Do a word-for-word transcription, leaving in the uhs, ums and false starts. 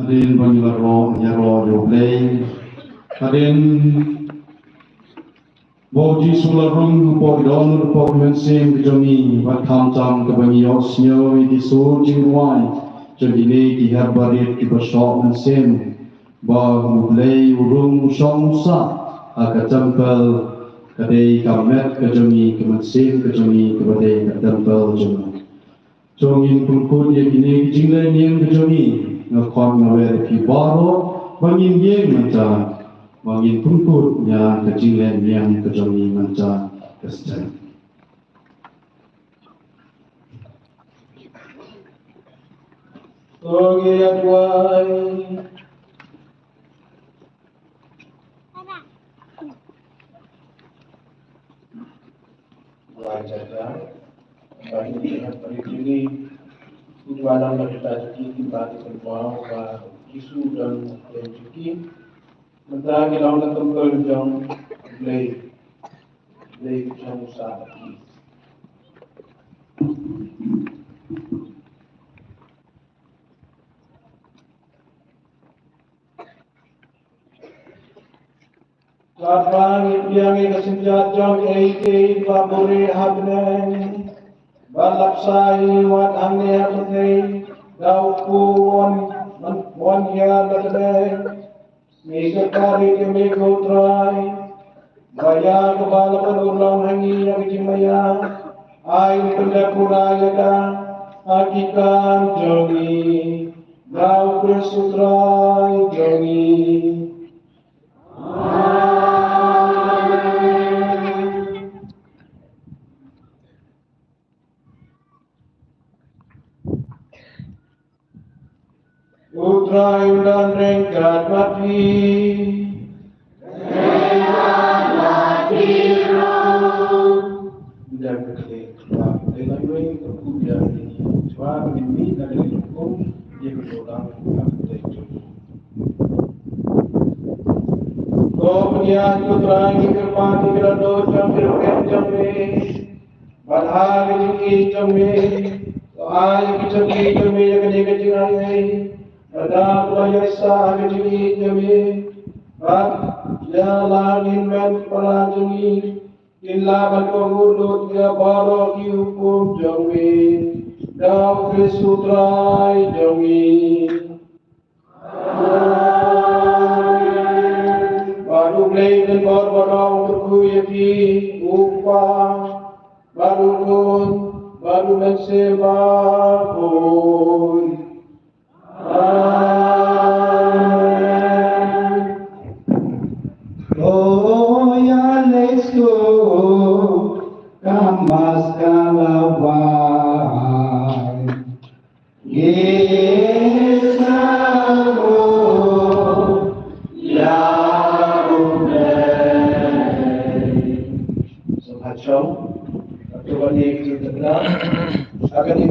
Hadien ba ngi la ïaroh ïa U Blei, hadien ba U Jisu u la rung hapoh ki dohnud, hapoh ki mynsiem ki jong ngi, bad khamtam kaba ngi ïohsngew ïa ki sur jingrwai jong kine ki hep barit kiba shoh mynsiem, ba U Blei u rung, u shong, u sah ha ka templ, ka dei ka met ka jong ngi, ka mynsiem ka jong ngi kaba dei ka templ jong ngi. To ngin pynkut ïa kine ki jingleh niam ki jong ngi. Nga khot, nga wer ïa phi baroh ba ngin ïeng mynta, ba ngin pynkut ïa ka jingleh niam ki jong ngi mynta. Ka step. To ngin ïa duwai. Wajah dah bagi kita bagi kini. Tuan Allah kita jadi kita kita bawa ba Jisu dan dan Jiki. Mentang kita orang tempat jong Blei Blei jong sa. Bad ba ngin biang ïa ka synshar jong kiei kiei ba buhrieh ha bneng, ba la bsa ïa ngi wat hangne ha pyrthei da u kpu u wan, wan hiar da ka dei. Ngi kyrpad ïa me ko Trai, ba ïa kaba la pynurlong ha ngi ïa ka jingmaïa, ai pyndep pura ïa ka ha ki kam jong ngi, da U Khrist U Trai jong ngi. U Trai un don ryngkat bad phi. Ryngkat bad phi ruh. Nda ka khleh ba dei lai wei ka pu ïa ni. Chwa ni ni ka dei ka pu ïa ka dolang ka dei ka pu. Ko pynïaid ko Trai, ngi kyrpad ïa ka dohnud jong ki rukhen jong me. Bad ha ka jingïeit jong me, to ai ki jong me ïa kane ka jingaiei. Bad da kaba ïaisah ha ka jingïeit jong me, bad ïa la ngin mem para jong ngi, kin lah ban kohnguh lut ïa baroh ki hukum jong me. Da U Khrist U Trai jong ngi. Bad U Blei uba don baroh un kyrkhu ïa phi, U Kpa, bad U Khun, bad U Mynsiem Bakhuid. Amen.